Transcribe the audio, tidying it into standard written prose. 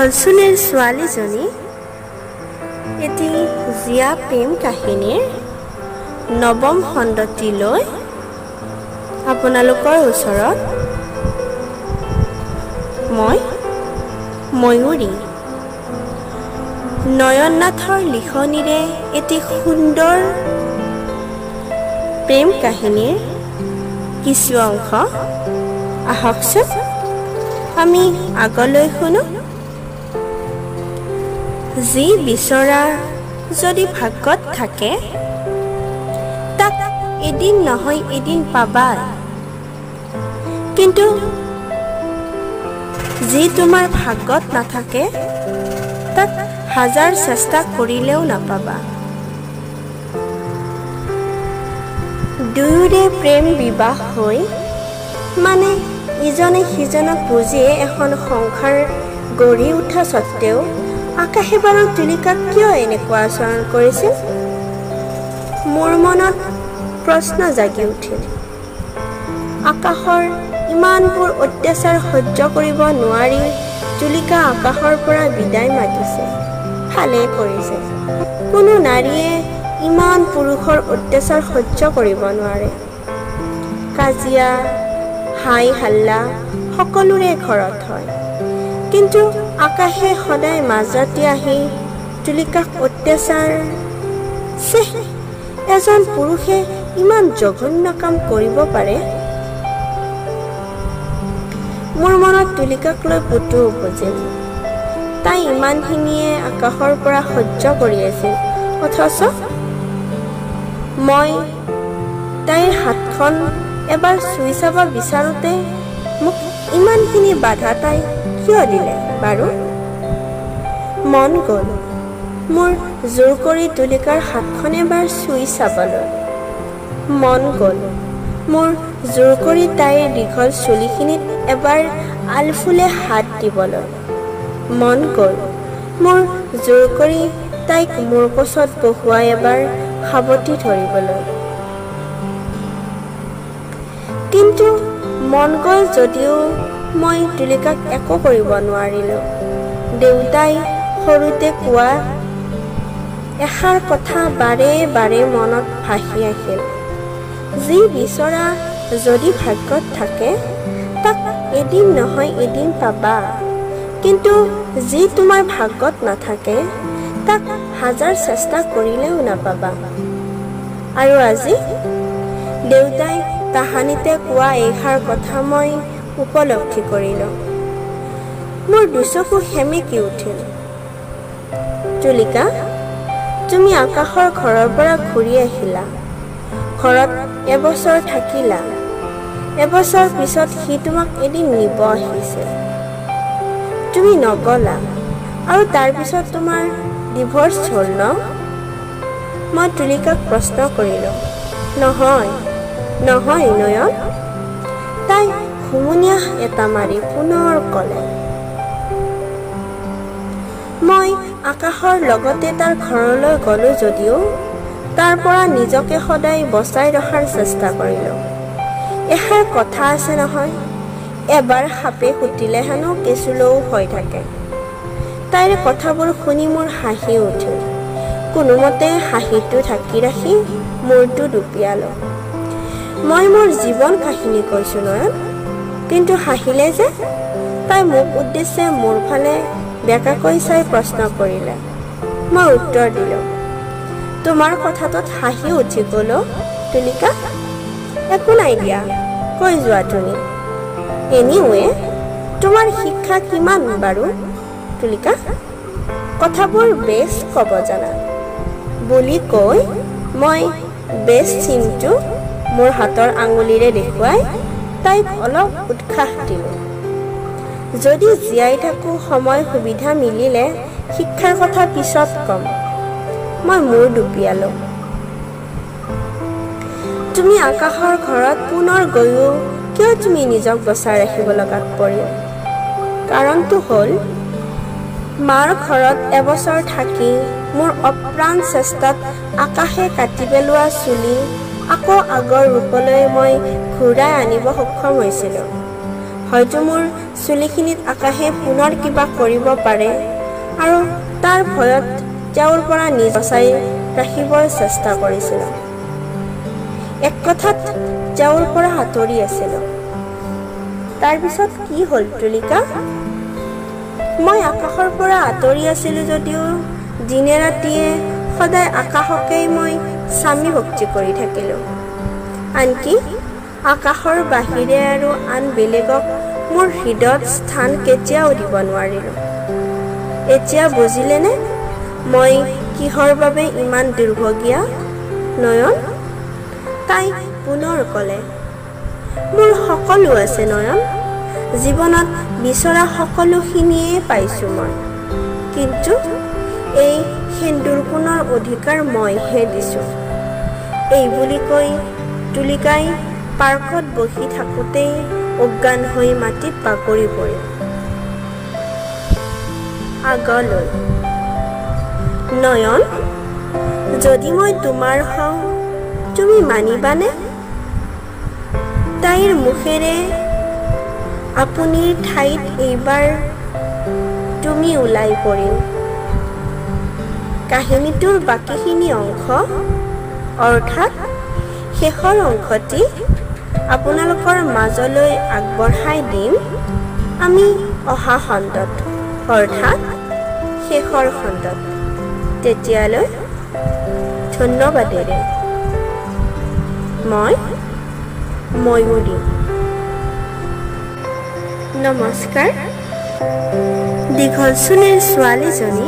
দীঘল চুলিৰ ছোৱালীজনী এটি জীয়া প্ৰেম কাহিনীৰ নৱম খণ্ডটিলৈ আপোনালোকৰ ওচৰত মই ময়ূৰী নয়ন নাথৰ লিখনিৰে এটি সুন্দৰ প্ৰেম কাহিনীৰ কিছু অংশ আহকচোন আমি আগলৈ শুনো। যি বিচৰা যদি ভাগ্যত থাকে তাক এদিন নহয় এদিন পাবা, কিন্তু যি তোমাৰ ভাগ্যত নাথাকে তাক হাজাৰ চেষ্টা কৰিলেও নাপাবা। দুয়োৰে প্ৰেম বিবাহ হৈ মানে ইজনে সিজনক বুজিয়ে এখন সংসাৰ গঢ়ি উঠা সত্ত্বেও আকাশে বাৰু তুলিকাক কিয় এনেকুৱা আচৰণ কৰিছিল? মোৰ মনত প্ৰশ্ন জাগি উঠিল। আকাশৰ ইমানবোৰ অত্যাচাৰ সহ্য কৰিব নোৱাৰি তুলিকা আকাশৰ পৰা বিদায় মাগিছে। ভালেই কৰিছে। কোনো নাৰীয়ে ইমান পুৰুষৰ অত্যাচাৰ সহ্য কৰিব নোৱাৰে। কাজিয়া, হাই হাল্লা সকলোৰে ঘৰত হয়, কিন্তু আকাশে সদায় মাজৰাতি আহি তুলিকাক অত্যাচাৰ। চেহ, এজন পুৰুষে ইমান জঘন্য কাম কৰিব পাৰে? মোৰ মনত তুলিকাক লৈ পুতৌ উপজিল। তাই ইমানখিনিয়ে আকাশৰ পৰা সহ্য কৰি আছিল, অথচ মই তাইৰ হাতখন এবাৰ চুই চাব বিচাৰোঁতে মোক ইমানখিনি বাধা তাই কিয় দিলে বাৰু? মন গ'ল মোৰ জোৰ কৰি তুলিকাৰ হাতখন এবাৰ চুই চাবলৈ। মন গ'ল মোৰ জোৰ কৰি তাইৰ দীঘল চুলিখিনিত এবাৰ আলফুলে হাত দিবলৈ। মন গ'ল মোৰ জোৰ কৰি তাইক মোৰ কোচত বহুৱাই এবাৰ সাৱটি ধৰিবলৈ। কিন্তু মন গ'ল যদিও মই তুলিকাক একো কৰিব নোৱাৰিলোঁ। দেউতাই সৰুতে কোৱা এষাৰ কথা বাৰে বাৰে মনত ভাহি আহিল, যি বিচৰা যদি ভাগ্যত থাকে তাক এদিন নহয় এদিন পাবা, কিন্তু যি তোমাৰ ভাগ্যত নাথাকে তাক হাজাৰ চেষ্টা কৰিলেও নাপাবা। আৰু আজি দেউতাই তাহানিতে কোৱা এইষাৰ কথা মই উপলব্ধি কৰিলোঁ। মোৰ দুচকু সেমেকি উঠিল। তুলিকা, তুমি আকাশৰ ঘৰৰ পৰা ঘূৰি আহিলা, ঘৰত এবছৰ থাকিলা। এবছৰ পিছত সি তোমাক এদিন নিব আহিছিল, তুমি নগলা, আৰু তাৰপিছত তোমাৰ ডিভৰ্চ হ'ল ন? মই তুলিকাক প্ৰশ্ন কৰিলোঁ। নহয় নহয় নয়ন, তাই হুমুনিয়াহ এটা মাৰি পুনৰ ক'লে, মই আকাশৰ লগতে তাৰ ঘৰলৈ গ'লোঁ যদিও তাৰ পৰা নিজকে সদায় বচাই ৰখাৰ চেষ্টা কৰিলোঁ। এষাৰ কথা আছে নহয়, এবাৰ সাপে খুটিলে হেনো কেঁচুলৈও ভয় থাকে। তাইৰ কথাবোৰ শুনি মোৰ হাঁহি উঠিল। কোনোমতে হাঁহিটো ঢাকি ৰাখি মূৰটো দুপিয়ালোঁ। মই মোৰ জীৱন কাহিনী কৈছোঁ নয়ন, কিন্তু হাঁহিলে যে? তাই মোক উদ্দেশ্যে মোৰ ফালে বেঁকাকৈ চাই প্ৰশ্ন কৰিলে। মই উত্তৰ দিলোঁ, তোমাৰ কথাটোত হাঁহি উঠি গ'ল তুলিকা। একো নাই দিয়া, কৈ যোৱা তুমি। এনিৱে, তোমাৰ শিক্ষা কিমান বাৰু তুলিকা? কথাবোৰ বেছ ক'ব জানা বুলি কৈ মই বেছ চিনটো মোৰ হাতৰ আঙুলিৰে দেখুৱাই তাইক অলপ উৎসাহ দিলোঁ। যদি জীয়াই থাকোঁ, সময় সুবিধা মিলিলে শিক্ষাৰ কথা পিছত ক'ম। মই মূৰ দুপিয়ালোঁ। তুমি আকাশৰ ঘৰত পুনৰ গৈও কিয় তুমি নিজক বচাই ৰাখিব লগাত পৰিল? কাৰণটো হ'ল, মাৰ ঘৰত এবছৰ থাকি মোৰ অপ্ৰাণ চেষ্টাত আকাশে কাটি পেলোৱা চুলি আকৌ আগৰ ৰূপলৈ মই ঘূৰাই আনিব সক্ষম হৈছিলোঁ। হয়তো মোৰ চুলিখিনিত আকাশে পুনৰ কিবা কৰিব পাৰে আৰু তাৰ ভয়ত তেওঁৰ পৰা নিজ বচাই ৰাখিবৰ চেষ্টা কৰিছিলোঁ। এক কথাত তেওঁৰ পৰা আঁতৰি আছিলোঁ। তাৰপিছত কি হ'ল তুলিকা? মই আকাশৰ পৰা আঁতৰি আছিলোঁ যদিও দিনে ৰাতিয়ে সদায় আকাশকেই মই স্বামী ভক্তি কৰি থাকিলোঁ। আনকি আকাশৰ বাহিৰে আৰু আন বেলেগক মোৰ হৃদয়ত স্থান কেতিয়াও দিব নোৱাৰিলোঁ। এতিয়া বুজিলেনে মই কিহৰ বাবে ইমান দুৰ্ভগীয়া নয়ন? তাই পুনৰ ক'লে, মোৰ সকলো আছে নয়ন, জীৱনত বিচৰা সকলোখিনিয়ে পাইছোঁ মই, কিন্তু এই সেন্দুৰকোণৰ অধিকাৰ মইহে দিছোঁ। এই বুলি কৈ তুলিকাই পাৰ্কত বহি থাকোঁতেই অজ্ঞান হৈ মাটিত বাগৰি পৰিল। আগলৈ নয়ন, যদি মই তোমাৰ হওঁ তুমি মানিবানে? তাইৰ মুখেৰে আপুনিৰ ঠাইত এইবাৰ তুমি ওলাই পৰিল। কাহিনীটোৰ বাকীখিনি অংশ অৰ্থাৎ শেষৰ অংশটি আপোনালোকৰ মাজলৈ আগবঢ়াই দিম আমি অহা খণ্ডত, অৰ্থাৎ শেষৰ খণ্ডত। তেতিয়ালৈ ধন্যবাদেৰে মই ময়ূৰী। নমস্কাৰ। দীঘল চুলিৰ ছোৱালীজনী